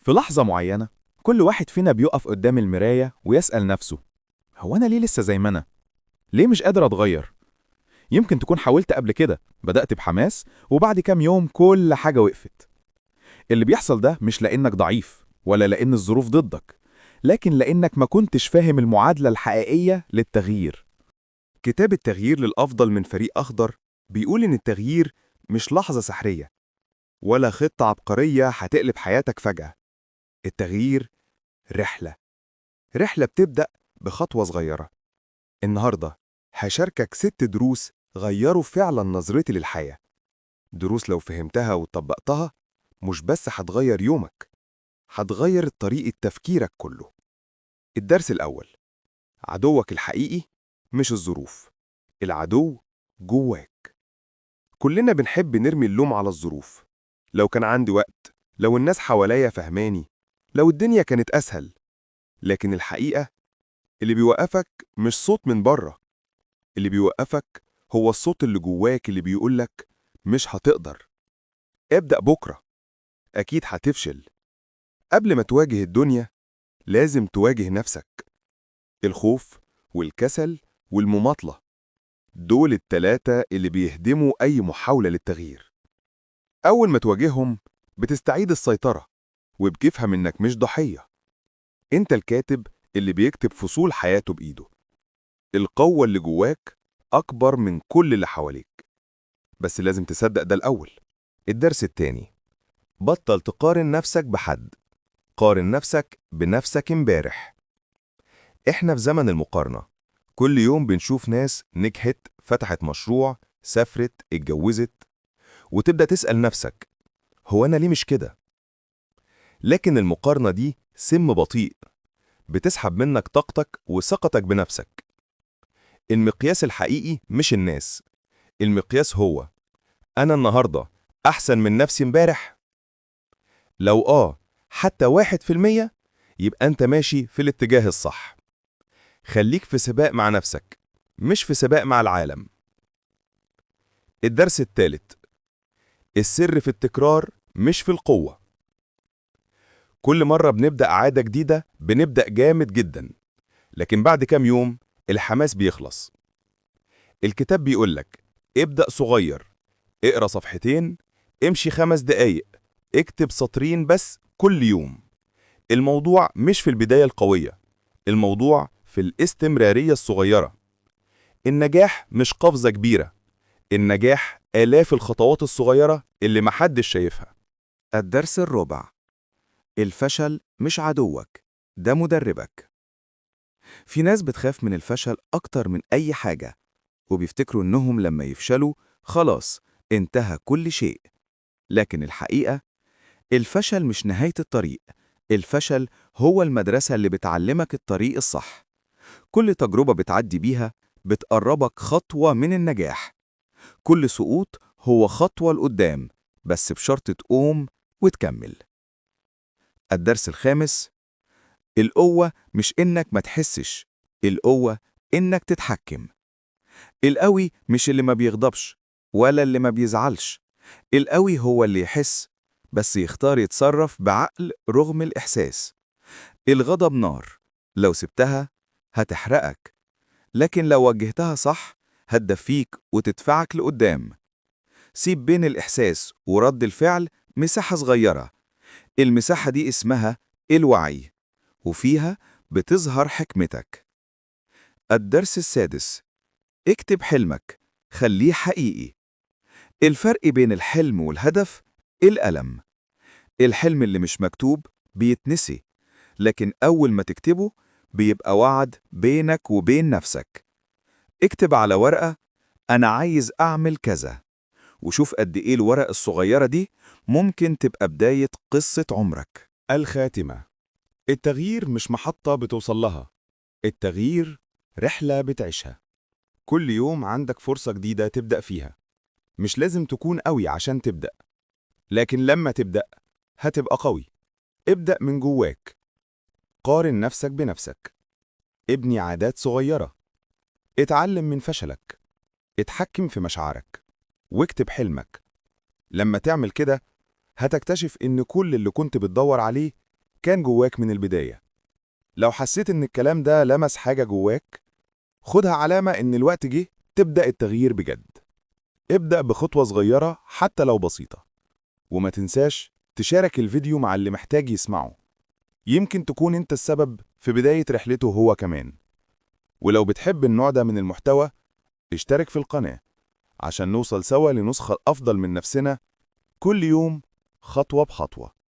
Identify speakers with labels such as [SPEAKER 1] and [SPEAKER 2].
[SPEAKER 1] في لحظة معينة كل واحد فينا بيقف قدام المراية ويسأل نفسه: هو أنا ليه لسه زي ما أنا؟ ليه مش قادر أتغير؟ يمكن تكون حاولت قبل كده، بدأت بحماس وبعد كام يوم كل حاجة وقفت. اللي بيحصل ده مش لأنك ضعيف ولا لأن الظروف ضدك، لكن لأنك ما كنتش فاهم المعادلة الحقيقية للتغيير.
[SPEAKER 2] كتاب التغيير للأفضل من فريق أخضر بيقول إن التغيير مش لحظة سحرية ولا خطة عبقرية هتقلب حياتك فجأة. التغيير رحلة، رحلة بتبدأ بخطوة صغيرة. النهاردة هشاركك 6 دروس غيروا فعلا نظرتي للحياة. دروس لو فهمتها وطبقتها مش بس هتغير يومك، هتغير طريقة تفكيرك كله. الدرس الأول: عدوك الحقيقي مش الظروف، العدو جواك. كلنا بنحب نرمي اللوم على الظروف. لو كان عندي وقت، لو الناس حواليا فهماني، لو الدنيا كانت أسهل. لكن الحقيقة اللي بيوقفك مش صوت من بره، اللي بيوقفك هو الصوت اللي جواك اللي بيقولك مش هتقدر، ابدأ بكرة، أكيد هتفشل. قبل ما تواجه الدنيا لازم تواجه نفسك. الخوف والكسل والمماطلة دول التلاتة اللي بيهدموا أي محاولة للتغيير. أول ما تواجههم بتستعيد السيطرة وبتفهم إنك مش ضحية، أنت الكاتب اللي بيكتب فصول حياته بإيده. القوة اللي جواك أكبر من كل اللي حواليك، بس لازم تصدق ده الأول.
[SPEAKER 3] الدرس التاني: بطل تقارن نفسك بحد، قارن نفسك بنفسك امبارح. احنا في زمن المقارنة، كل يوم بنشوف ناس نجحت، فتحت مشروع، سافرت، اتجوزت، وتبدأ تسأل نفسك: هو أنا ليه مش كده؟ لكن المقارنة دي سم بطيء، بتسحب منك طاقتك وثقتك بنفسك. المقياس الحقيقي مش الناس، المقياس هو: أنا النهاردة أحسن من نفسي امبارح؟ لو حتى 1% يبقى أنت ماشي في الاتجاه الصح. خليك في سباق مع نفسك، مش في سباق مع العالم. الدرس الثالث: السر في التكرار مش في القوة. كل مرة بنبدأ عادة جديدة بنبدأ جامد جدا، لكن بعد كام يوم الحماس بيخلص. الكتاب بيقولك ابدأ صغير، اقرأ صفحتين، امشي 5 دقايق، اكتب سطرين بس كل يوم. الموضوع مش في البداية القوية، الموضوع في الاستمرارية الصغيرة. النجاح مش قفزة كبيرة، النجاح آلاف الخطوات الصغيرة اللي محدش شايفها.
[SPEAKER 4] الدرس الرابع: الفشل مش عدوك، ده مدربك. في ناس بتخاف من الفشل أكتر من أي حاجة، وبيفتكروا إنهم لما يفشلوا خلاص انتهى كل شيء. لكن الحقيقة الفشل مش نهاية الطريق، الفشل هو المدرسة اللي بتعلمك الطريق الصح. كل تجربة بتعدي بيها بتقربك خطوة من النجاح. كل سقوط هو خطوة لقدام، بس بشرط تقوم وتكمل. الدرس الخامس: القوة مش إنك ما تحسش، القوة إنك تتحكم. القوي مش اللي ما بيغضبش ولا اللي ما بيزعلش، القوي هو اللي يحس بس يختار يتصرف بعقل رغم الإحساس. الغضب نار، لو سبتها هتحرقك، لكن لو وجهتها صح هتدفيك وتدفعك لقدام. سيب بين الإحساس ورد الفعل مساحة صغيرة، المساحة دي اسمها الوعي، وفيها بتظهر حكمتك. الدرس السادس: اكتب حلمك، خليه حقيقي. الفرق بين الحلم والهدف الألم. الحلم اللي مش مكتوب بيتنسي، لكن أول ما تكتبه بيبقى وعد بينك وبين نفسك. اكتب على ورقة: أنا عايز أعمل كذا، وشوف قد إيه الورقة الصغيرة دي ممكن تبقى بداية قصة عمرك.
[SPEAKER 2] الخاتمة: التغيير مش محطة بتوصل لها، التغيير رحلة بتعيشها. كل يوم عندك فرصة جديدة تبدأ فيها. مش لازم تكون قوي عشان تبدأ، لكن لما تبدأ هتبقى قوي. ابدأ من جواك، قارن نفسك بنفسك، ابني عادات صغيرة، اتعلم من فشلك، اتحكم في مشاعرك، واكتب حلمك. لما تعمل كده هتكتشف إن كل اللي كنت بتدور عليه كان جواك من البداية. لو حسيت إن الكلام ده لمس حاجة جواك، خدها علامة إن الوقت جه تبدأ التغيير بجد. ابدأ بخطوة صغيرة حتى لو بسيطة، وما تنساش تشارك الفيديو مع اللي محتاج يسمعه. يمكن تكون انت السبب في بداية رحلته هو كمان. ولو بتحب النوع ده من المحتوى، اشترك في القناة عشان نوصل سوا لنسخة أفضل من نفسنا كل يوم، خطوة بخطوة.